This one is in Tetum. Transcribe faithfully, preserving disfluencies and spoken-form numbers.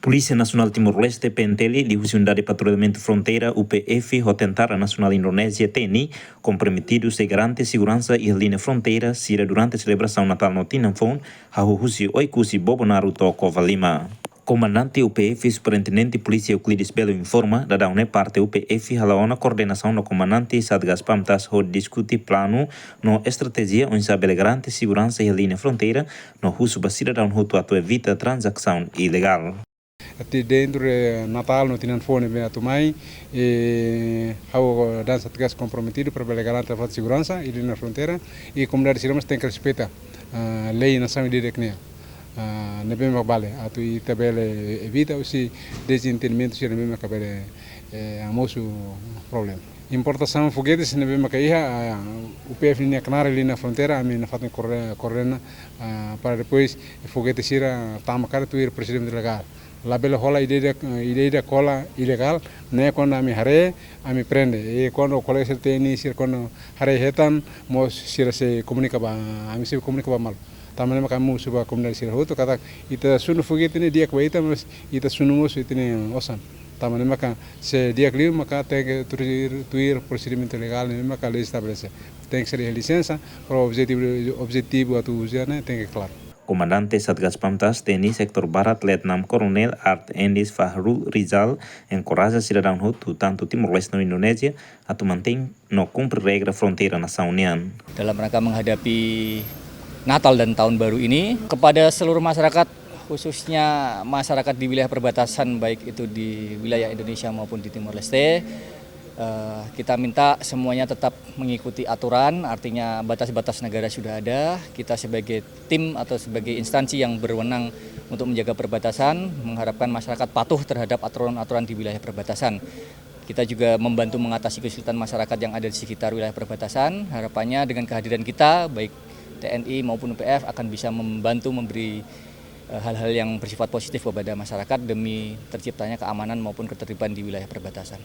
Polísia Nasionál Timor-Leste, P N T L, liuhusi Unidade Patrullamentu Fronteira, U P F, ho Tentara Nasionál Indonézia, TNI, komprometidu sei garante seguransa iha liña fronteira sira durante selebrasaun Natál no Tinan Foun, hahú husi Oekusi Bobonaro to'o Covalima. Komandante U P F, Superintendente Polísia Euclides Belo informa, daudaun ne'e parte U P F hala'o ona koordenasaun ho komandante Satgas Pamtas hodi diskute planu no estratéjia oinsá bele garante seguransa iha liña fronteira, no husu ba sidadaun hotu atu evita tranzasaun ilegál. Ati dentro de Natál no Tinan Foun ne'ebé atu mai, e, ha'u ho Satgas komprometidu para bele garante fatin seguransa iha liña fronteira, i komunidade sira mós tenke respeita, ah, lei nasaun ida-idak nian. Ah, ne'ebé mak bele, atu ita bele evita husi dezentendimentu sira ne'ebé mak bele, eh, hamosu problema. Importasaun fogetes ne'ebé maka iha, ah, U P F nia knaar iha liña fronteira, ami nafatin koorde-, koordena, ah, para depois fogetes sira tama karik tuir prosedimentu legál. Labele hola ida-idak, ida-idak hola ilegál, ne'e kuandu ami haree, ami prende. I kuandu kolega sira TNI sira kuandu haree hetan, mós sira sei komunika ba, ami sei komunika ba malu. Tanba ne'e maka ami husu ba komunidade sira hotu katak ita sunu fogete ne'e di'ak ba ita, mas ita sunu mós ita-nia osan. Tanba ne'e maka se di'ak liu maka tenke tuir, tuir prosedimentu legál ne'ebé maka lei estabelese. Tenke ser lisensa, para objetivu, objetivu atu uza ne'e tenke klaru. Komandante Satgas Pamtas TNI Sektór Barat, Letnan Koronel Art Endis Fahrul Rizal, enkoraja sidadaun hotu, tantu Timor-Leste no Indonézia, atu mantein no kumpre regra fronteira nasaun nian. Dalam rangka menghadapi Natal dan Tahun Baru ini, kepada seluruh masyarakat, khususnya masyarakat di wilayah perbatasan, baik itu di wilayah Indonesia maupun di Timor Leste, eh, kita minta semuanya tetap mengikuti aturan, artinya batas-batas negara sudah ada. Kita sebagai tim atau sebagai instansi yang berwenang untuk menjaga perbatasan, mengharapkan masyarakat patuh terhadap aturan-aturan di wilayah perbatasan. Kita juga membantu mengatasi kesulitan masyarakat yang ada di sekitar wilayah perbatasan. Harapannya dengan kehadiran kita, baik TNI maupun U P F, akan bisa membantu memberi, eh, hal-hal yang bersifat positif kepada masyarakat demi terciptanya keamanan maupun ketertiban di wilayah perbatasan.